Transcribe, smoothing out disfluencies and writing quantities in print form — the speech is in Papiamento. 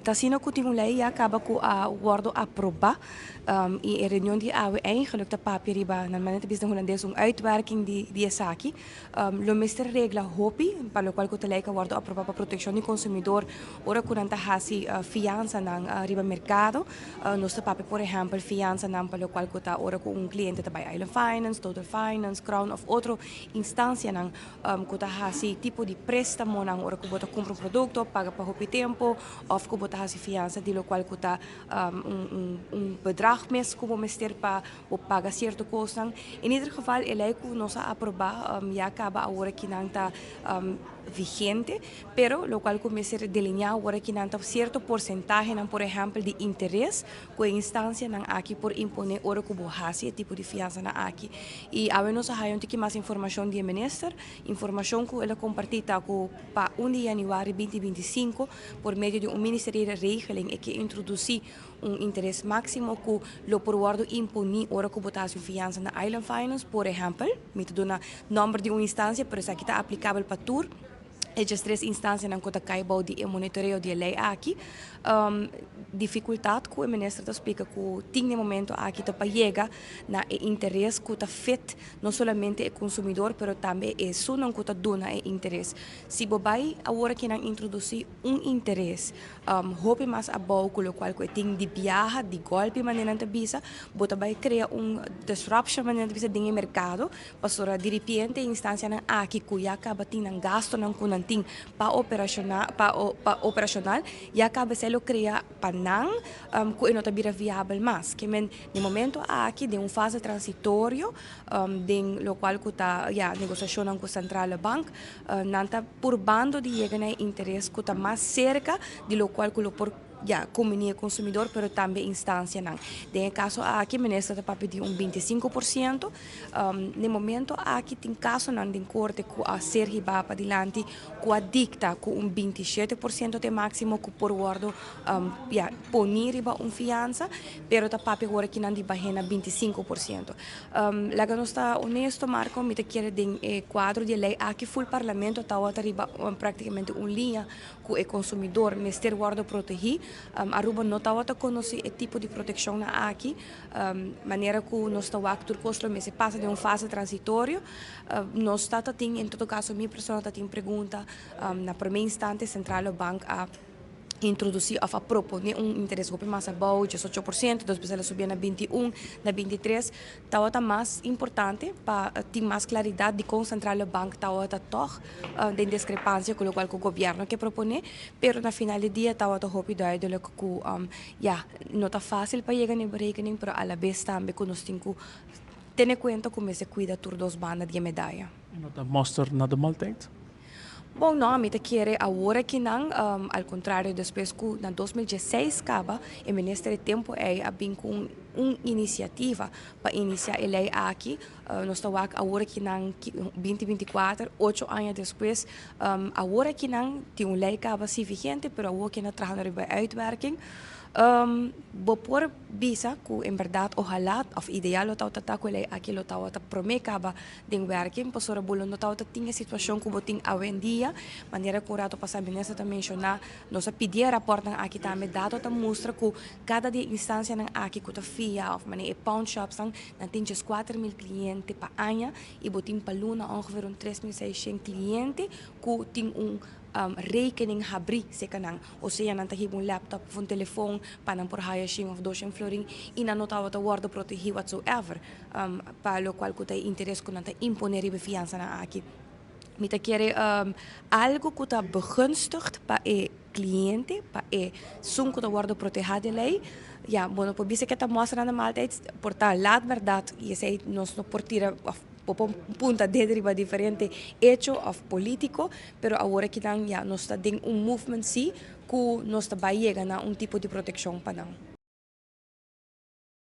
Ta asina cu tin un ley ya caba cu a wordo aproba y e reunion di awe eigenlijk ta papia riba, normalmente ta bisa den Hulandes, un uitwerking di esaki. Lo mester regla hopi pa locual cu ta ley cu a wordo aproba pa proteccion di consumidor ora cu nan ta haci fiansanan riba mercado. Nos ta papia por ehempel fiansanan pa locual cu ta ora cu un cliente ta bay Island Finance, Total Finance, Crown of otro instancianan ku ta hasi tipo di préstamonan ora ku bo ta kumpra un produkto, paga pa hopi tempu òf ku bo ta hasi fiansa di lokual ku ta un bedrag mes ku bo mester pa bo paga sierto kosnan. En ieder geval e lei ku nos a aprobá ya kaba awor aki nan ta vigente, pero lokual ku mester delineá awor aki nan ta sierto porsentahenan por ehèmpel di interes ku e instansianan aki por imponé ora ku bo hasi e tipo di fiansanan aki. I awe nos a haya un tiki mas informashon di e minister. Informashon ku el a kompartí ta ku pa un di yanüari 2025 por medio di un ministeriële regeling e ke introdusí un interes máksimo ku lo por wòrdu imponí ora ku bo ta hasi un fiansa na Island Finance, por ehèmpel. Mi ta duna nòmber di un instansia, pero esaki ta aplikabel pa tur e 13 instansianan ku ta kai bou di e monitoreo di e lei aki. Difikultat ku e minister ta splika ku tin den momento aki ta pa yega na e interes ku ta fit no solamente e konsumidor pero tambe esunnan ku ta duna e interes. Si bo bai awor aki nan introdusí un interes hopi mas abou ku lokual ku e tin di biaha, di gòlpi manera nan ta bisa, bo ta bai krea un disruption manera nan ta bisa den e merkado pasobra diripiente e instansianan aki ku ya kaba tin nan gastunan ku nan tin pa operashona pa pa operashonal ya kaba esei lo krea pa nan ku e no ta bira viabel mas. Ke men den momento aki den un fase transitorio den lokual ku ta ya negosiashonnan ku Centrale Bank nan ta purbando di yega na e interes ku ta mas serka di lokual ku lo por ya kumbiní e konsumidor pero tambe instansianan. Den e kaso aki minister ta papia di un 25%. Den momento aki tin kasonan den korte ku a ser hibá padilanti ku a dikta ku un 27% ta e máksimo ku por wòrdu ya poní riba un fiansa, pero ta papia awor aki nan di bah'é na 25%. Laga nos ta honesto, Marco, mi ta kere den e kuadro di e lei aki ful parlamento tawata riba práktikamente un liña ku e konsumidor mester wòrdu protegí. Aruba no tawata konosí e tipo di protekshonnan aki. Manera ku nos ta wak tur kos lo mester pasa den un fase transitorio. Nos ta ta tin, en todo kaso mi persona ta tin pregunta, na promé instante Centrale Bank a introdusí òf a proponé un interes hopi mas abou, 18%, despues el a subié na 21, na 23. Tabata mas importante pa tin mas klaridat dikon Centrale Bank tabata tòg den diskrepansia ku lokual ku gobièrnu ke proponé, pero na final di dia tabata hopi duidelik ku ya, no ta fásil pa yega na e berekening, pero alabes tambe ku nos tin ku tene kuenta ku mester kuida tur dos banda di e medaya. E no ta mòster na de maaltijd? Bon, no, mi ta kere awor akinan, al kontrario despues ku na 2016 kaba e minister e tempu ei a bin ku un inisiativa pa inisiá e lei aki. Nos ta wak awor akinan 2024, 8 aña despues, awor akinan tin un lei kaba si vigente, pero awor aki nan trahando riba e uitwerking. Bo por bisa ku en bèrdat ohalá òf ideal lo tabata ta ku e lei aki lo tabata promé kaba den werking, pasobra bo lo no tabata tin e situashon ku bo tin awendia. Manera ku un rato pasá minister ta menshoná, nos a pidi e rapòrtnan aki tambe, dato ta mustra ku kada di e instansianan aki ku ta fia òf manera e pawnshopsnan, nan tin 14.000 kliente pa aña i bo tin pa luna ongeveer un 3600 kliente ku tin un rekening habrí serka nan. Osea nan ta hiba un laptop òf un telefon pa nan por haya 100 òf 200 florin i nan no tabata wòrdu protegí whatsoever pa lokual ku ta e interes ku nan ta imponé riba e fiansanan aki. Mi ta kere algu ku ta begunstigd pa e kliente, pa esun ku ta wòrdu protehá di lei. Ya, bo no por bisa ke ta mostra nan maaltijd, por ta laat bèrdat i esei nos no por tira òf bo por punta dedo riba diferente hecho òf polítiko, pero awor akinan ya nos ta den un movement sí ku nos ta bai yega na un tipo di protekshon pa nan.